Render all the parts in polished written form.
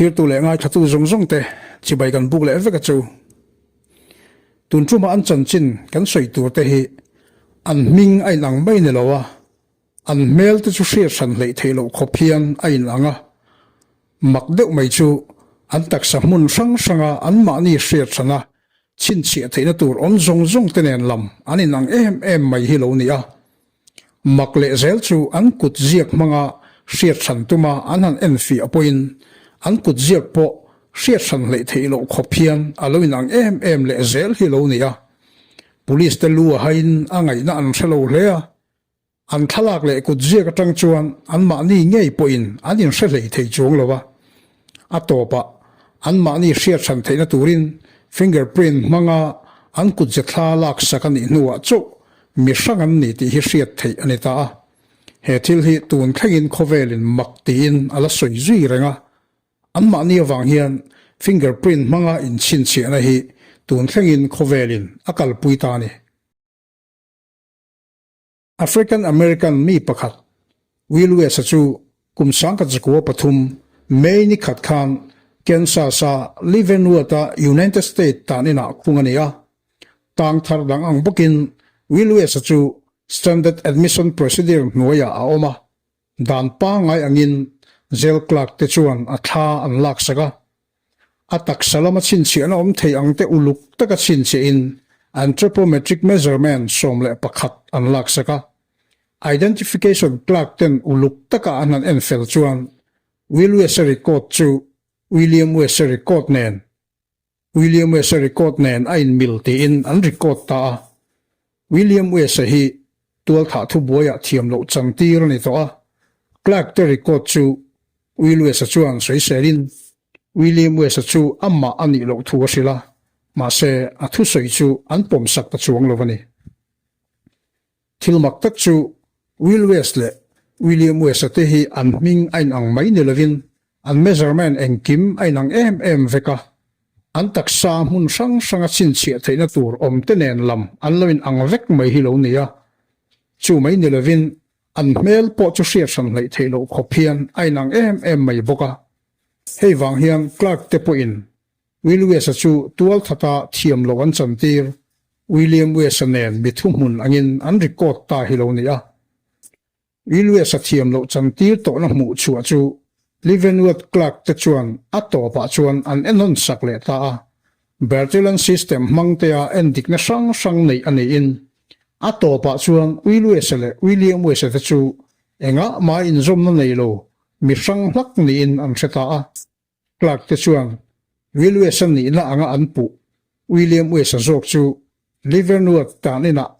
Thirtu leh ngaithlatu zawng zawng te chibai kan buk leh vek a chu. Tun ṭuma an chanchin kan sawi tur te hi an hming a inang mai ni lo a, an hmel te chu hriat hran hleih theih loh khawp hian a inang a. Mak deuh mai chu an taksa hmun hrang hranga anmahni hriat hrana chhinchhiah theihna tur awm zawng zawng te nen lam an inang em em mai hi lo ni a. Mak leh zel chu an kut ziak hmanga hriat hran tuma an han enfiah pawhin an kut ziak pawh hriat hran hleih theih loh khawp hian a lo inang em em leh zel hi lo ni a. Police te lu a haiin a ngaihna an hre lo hle a. An thlalak leh kut ziak atang chuan anmahni ngei pawhin an inhre hlei thei chuang lo a. A tawpah anmahni hriat hran theihna turin finger print hmanga an kutze thla laksak a nih hnuah chauh mi hrang an ni tih hi hriat theih a ni ta a. He thil hi tun thlengin khawvelin mak tiin a la sawi zui reng a. Anmahni avang hian finger print hmanga inchhinchhiahna hi tun thlengin khawvelin a kalpui ta a ni. African American mi pakhat Will West-a chu kum 1903 May ni khat khan Kansas-a Leavenworth-a United States tan inah khung a ni a. Tang thar dang ang bawkin Will West-a chu Standard Admission Procedure hnuaiah a awm a, dan pangngai angin jail clerk te chuan a thla an laksak a. A taksa lama chhinchhiahna awm thei ang te uluk taka chhinchhiahin anthropometric measurement 11 an laksak a. Identification clerk ten uluk taka an han enfel chuan Will West-a record chu William West-a record nen William West-a record nen a inmil tiin an record ta a. William West-a hi tualthah thubuaiah thiam loh chantir a ni tawh a, Clerk te record chu Will West-a chuan sawiselin William West-a chu amah a nih loh thu a hrilh a, mahse a thusawi chu an pawmsak ta chuang lo a ni. Thil mak tak chu Will West leh William West-a te hi an hming a inang mai ni lovin an measurement engkim a inang em em vek a, an taksa hmun hrang hranga chhinchhiah theihna tur awm te nen lam an lo inang vek mai hi lo ni a. Chu mai ni lovin an hmel pawh chu hriat hran hleih theih loh khawp hian a inang em em mai bawk a. Hei vang hian Clark te pawhin Will West-a chu tualthata thiam loh an chantir, William West-a nen mi thuhmun angin an record ta hi lo ni a. Will West-a thiam loh chantir tawhna hmuh chhuah chu Leavenworth Clerk te chuan a tawpah chuan an enhawn sak leh ta a. Bertillon system hmangtea endikna hrang hrang neih a niin a tawpah chuan Will West-a leh William West-a te chu engah mah inzawmna nei lo mi hrang hlak niin an hre ta a. Clark te chuan Will West-a nihna anga an puh William West-a zawk chu Leavenworth tan inah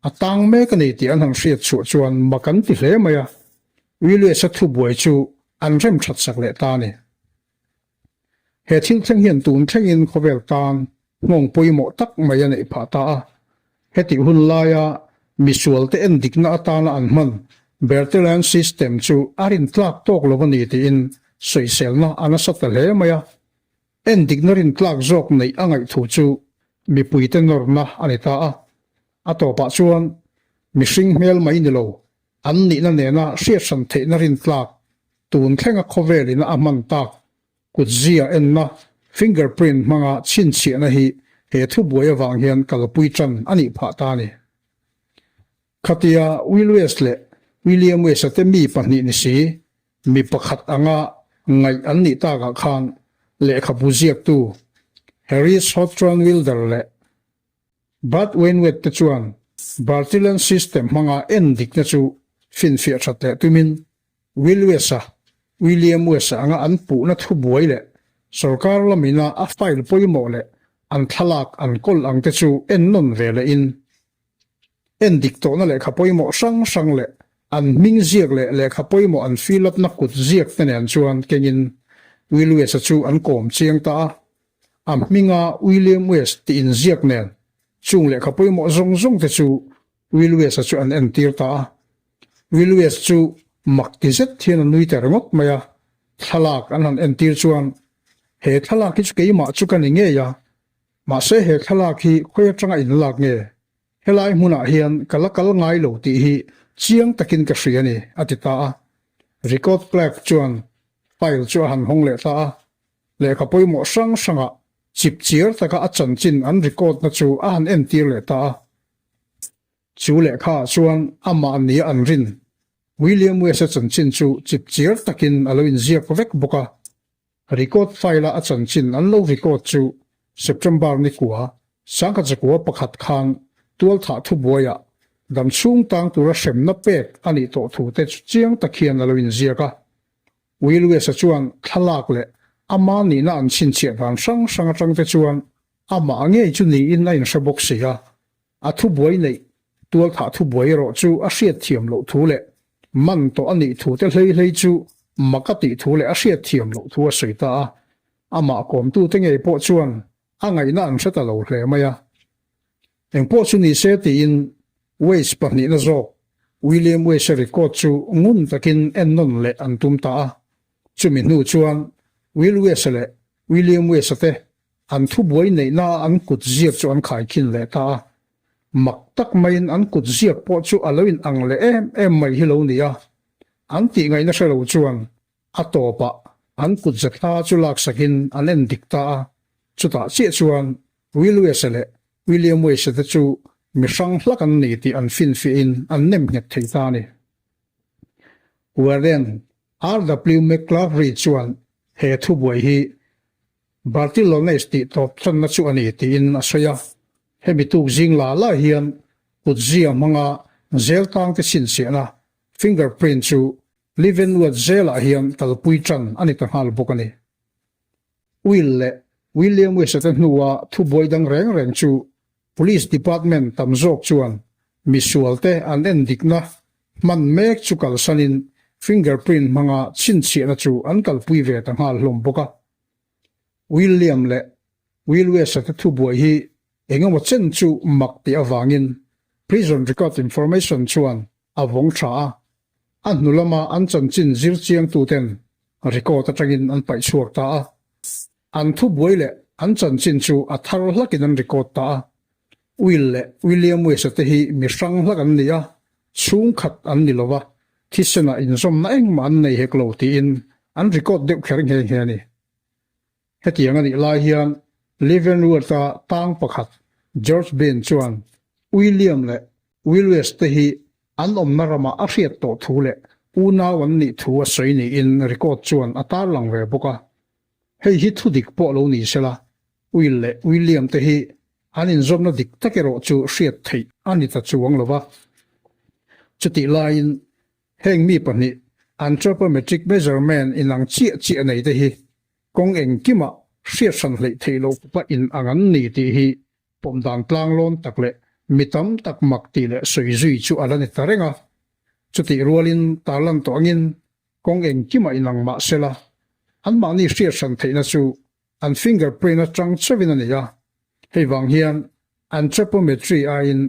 a tang mek a ni tih an han hriat chhuah chuan mak an ti hle mai a, Will West-a thubuai chu an rem that sak leh ta a ni. He thil thleng hian tun thlengin khawvel tan nghawng pawimawh tak mai a neih phah ta a. Hetih hun laia misualte endikna atana an hman Bertillon system chu a rintlak tawk lo a ni tiin sawiselna a nasa ta hle mai a. Endikna rintlak zawk neih a ngaih thu chu mipuite nawrna a ni ta a. A tawpah chuan mihring hmel mai ni lo, an nihna nena hriathran theihna rintlak tun thlenga khawvelina a hman tak Kutzia enna, finger print, hmanga chhinchhiahna hi he thubuai avang hian kalpui tan a nih phah ta a ni. Khatia Will West leh William West-a te mi pahnih ni si, mi pakhat anga ngaih an nih takah khan lehkhabu ziaktu Harris Hawthorne Wilder leh Bud Wainwright te chuan Bertillon system hmanga endikna chu finfiah that leh tumin Will West-a, William West-a anga an puhna thubuai leh sorkar lamina a file pawimawh leh an thlalak an kawl ang te chu ennawn ve lehin endik tawhna lehkha pawimawh hrang hrang leh an hming ziak leh lehkha pawimawh an fill up-na kut ziak te nen chuan kengin Will West-a chu an kawm chiang ta a. A hminga William West tih inziak nen chung lehkha pawimawh zawng zawng te chu Will West-a chu an entir ta a. Will West chu mak ti zet hian a nui ta ringawt mai a, thlalak an han entir chuan, He thlalak hi chu keimah chu ka ni ngei a, mahse he thlalak hi khawi atanga inlak nge? Helai hmunah hian ka la kal ngai lo tih hi chiang takin ka hria a ni, a ti ta a. Record clerk chuan file chu a han hawng leh ta a. Lehkha pawimawh hrang hrangah chipchiar taka a chanchin an record na chu a han entir leh ta a. Chu lehkhaah chuan amah nia an rin William West-a chanchin chu chipchiar takin a lo inziak vek bawk a. Record file-a a chanchin an lo record chu September ni kua, 1901 khan tualthah thubuaiah damchhung tang tura hremna pek a nih tawh thu te chu chiang tak hian a lo inziak a. Will West-a chuan thlalak leh ama nihna an chhinchhiah dan hrang hrang atang te chuan amah ngei chu niin a inhre bawk si a. A thubuai neih tualthah thubuai erawh chu a hriatthiam loh thu leh man tawh a nih thu te hlei hlei chu mak a tih thu leh a hriatthiam loh thu a sawi ta a. Amah kawmtute ngei pawh chuan a ngaihna an hre ta lo hle mai a. Engpawh chu ni se tiin Waze pahnihna zawk William Waze-a record chu ngun takin ennawn leh an tum ta a. Chumi hnu chuan Will Waze-a leh William Waze-a te an thubuai neihna a an kut ziak chu an khaikhin leh ta a. Mak tak maiin an kut ziak pawh chu a lo inang leh em em mai hi lo ni a. An tih ngaihna hre lo chuan A tawpah an kut zathla chu laksakin an en dik ta a, chutah chiah chuan Will West-a leh William West-a te chu mi hrang hlak an ni tih an finfiahin an nem nghet thei ta a ni. Warren RW McClavery chuan he thubuai hi Bartilones tih tawp channa chu a ni tiin a sawi a, hemi tuk zing la la hian kutzia hmanga zel tangte chhinchhiahna, fingerprint, chu Leavenworth zelah hian kalpui tan a ni ta nghal bawk a ni. Will leh William West-a te hnua thubuai dang reng reng chu Police Department tam zawk chuan misualte an en dikna hman mek chu kalsanin fingerprint hmanga chhinchhiahna chu an kalpui ve ta nghal hlawm bawk a. William leh Will West-a te thubuai hi engemaw chen chu mak tih avangin Prison Record Information chuan a vawng tha a, a hnu lama an chanchin zir chiangtuten record atangin an paih chhuak ta a. An thubuai leh an chanchin chu a thar hlakin an record ta a. Will leh William West-a te hi mi hrang hlak an ni a, chhungkhat an ni lo va, thisenah inzawmna engmah an nei hek lo tiin an record deuh kher nghe nghe a ni. Hetiang a nih lai hian Leavenworth-a tang pakhat George Bain chuan William leh Will West te hi an awmna ramah a hriat tawh thu leh unau an nih thu a sawi niin record chuan a tarlang ve bawk a. Hei hi thu dik pawh lo ni sela, Will leh William te hi an inzawmna dik tak erawh chu hriat theih a ni ta chuang lo va. Chutih laiin heng mi pahnih anthropometric measurement inang chiah chiah nei te hi kawng engkimah hriat hran hleih theih loh khawpa inang an ni tih hi Pawm dan tlanglawn tak leh mi tam tak mak tih leh sawi zui chu a la ni ta reng a. Chutih rualin tarlan tawh angin kawng engkimah inang mah sela, anmahni hriat hran theihna chu an fingerprint atang chauhin a ni a. Hei vang hian anthropometry aiin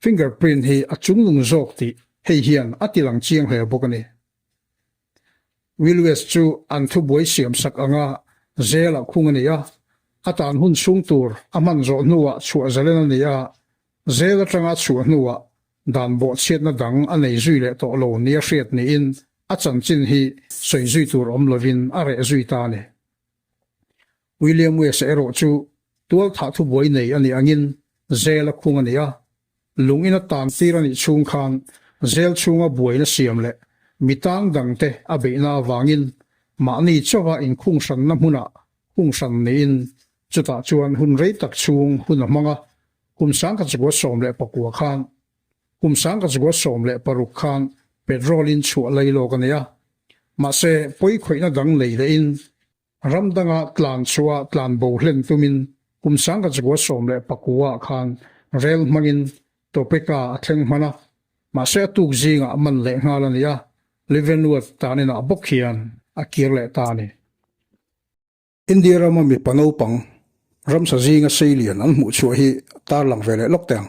fingerprint hi a chungnung zawk tih hei hian a tilang chiang hle bawk a ni. Will West chu an thubuai siam sak anga zel ah khung a ni a, a tan hun chhung tur a hman zawh hnuah chhuah zalen a ni a, zel atanga a chhuah hnuah dan bawhchhiatna dang a nei zui leh tawh lo nia hriat niin a chanchin hi sawi zui tur awm lovin a reh zui ta a ni. William West-a erawh chu tualthah thubuai nei a nih angin zel a khung a ni a, Lung ina tan tir a nih chhung khan zel chhunga buaina siam leh mi tang dangte a beihna avangin mahni chauha inkhung hranna hmunah khung hran niin chutah chuan hun rei tak chhung hun a hmang a, kum 1919 khan kum 1916 khan petrol in chhuah lai lawk a nei a, mahse pawi khawihna dang nei lehin Ram danga tlan chhuah tlan bo hlen tumin kum 1919 ah khan rel hmangin Topeka a thleng hman a, mahse a tuk zingah man leh nghal a ni a, Leavenworth tan inah bawk hian a kir leh ta a ni. India rama mipa naupang ramsa zinga seilian an hmuh chhuah hi tarlang ve leh lawk teh ang.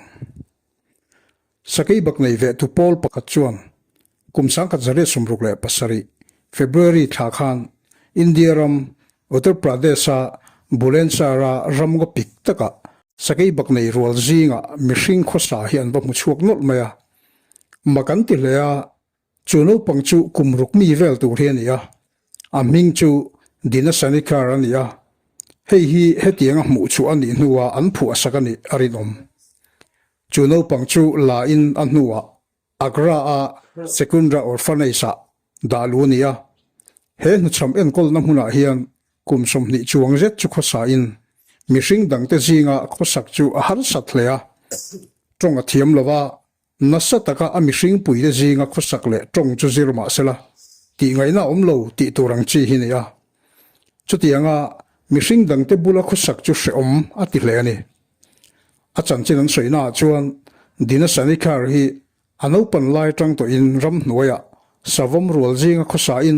Sakei bak nei ve tu pawl pakhat chuan kum 1967 February thla khan India ram Uttar Pradesh-a Bulandshahr-a ramngaw pik takah sakei bak nei rual zingah mihring khawsa hi an va hmu chhuak nawlh mai a. Mak an ti hle a, Chu naupang chu kum ruk mi vel tur hi a ni a, a hming chu Dina Sanikar a ni a. Hei hi hetianga hmuh chhuah a nih hnuah an phuahsak a nih a rinawm. Chu naupang chu la in a hnuah Agra-a Secundra Orphanage-ah dah lu a ni a. He hnuchham enkawlna hmunah hian kum 20 chuang zet chu khawsain mihring dangte zinga khawsak chu a harsat hle a. Tawng a thiam lo a, Nasa taka a mihring puite zinga khawsak leh tawng chu zir mah sela, tihngaihna a awm lo tih tur ang chi hi ni a. Chutianga mihring dangte bula khawsak chu hrehawm a ti hle a ni. A chanchin an sawinaah chuan Dina Sanikhar hi a naupan lai atang tawhin ramhnuaiah savawm rual zinga khawsain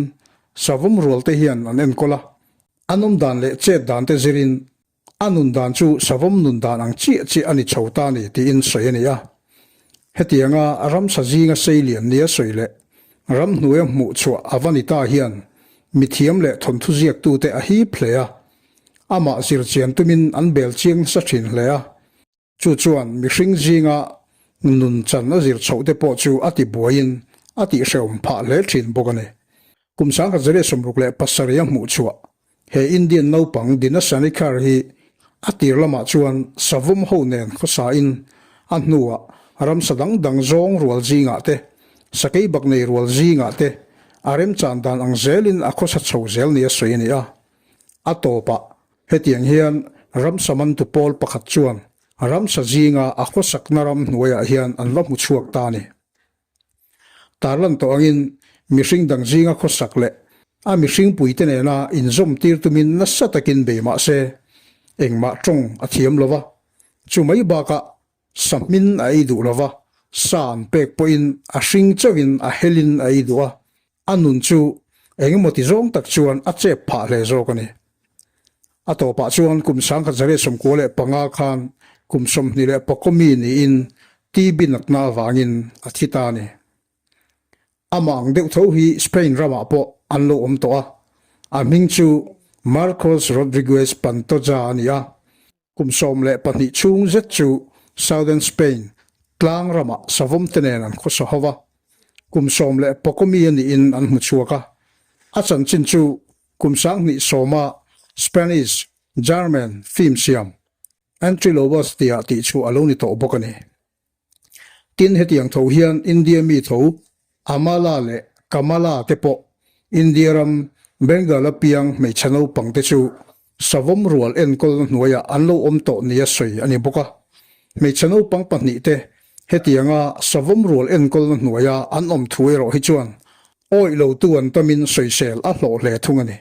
savawm rualte hian an enkawl a, an awm dan leh chet dante zirin A nun dan chu savawm nun dan ang chiah chiah a ni chho ta ni tiin sawi a ni a. Hetianga ramsa zinga sei lian nia sawi leh ramhnuaia hmuh chhuah a va ni ta hian mithiam leh thawnthu ziaktute a hip hle a. Amah zirchian tumin an bel chiang nasa thin hle a. Chu chuan mihring zinga nun chan a zir chhoh te pawh chu a ti buaiin a tihhrehawm phah hle thin bawk a ni. Kum 1967 a hmuh chhuah he Indian naupang Dina Sanikhar hi a tir lamah chuan savawm ho nen khawsain a hnuah ramsa dang dang zawng rual zingah te, sakei bak nei rual zingah te a remchan dan ang zelin a khawsa chho zel nia sawi a ni a. A tawpah Hetiang hian ramsa mantu pawl pakhat chuan ramsa zinga a khawsakna ram hnuaiah hian an va hmu chhuak ta a ni. Tarlan tawh angin mihring dang zinga khawsak leh a mihring puite nena inzawm tir tumin nasa takin bei mah se engmah tawng a thiam lo va, chu mai bakah sa hmin a ei duh lo va, sa an pek pawhin a hring chauhin a helin a ei duh a, A nun chu engemaw ti zawng tak chuan a chep phah hle zawk a ni. A tawpah chuan kum 1995 khan kum 24 mi niin TB natna avangin a thi ta a ni. Amah ang deuh tho hi Spain ramah pawh an lo awm tawh a, a hming chu Marcos Rodriguez Pantoja a ni a. Kum 12 chhung zet chu Southern Spain tlang ramah savawm te nen an khawsa ho va, kum 14 mi a niin an hmu chhuak a. A chanchin chu kum 2010 a Spanish, German film siam Entre Lobos tia tih chu a lo ni tawh bawk a ni. Tin, hetiang tho hian India mi tho Amala leh Kamala te pawh India ram Bengal-a piang hmeichhe naupang te chu savawm rual enkawlna hnuaiah an lo awm tawh nia sawi a ni bawk a. Hmeichhe naupang pahnih te hetianga savawm rual enkawlna hnuaia an awm thu erawh hi chuan awih lotu an tamin sawisel a hlawh hle thung a ni.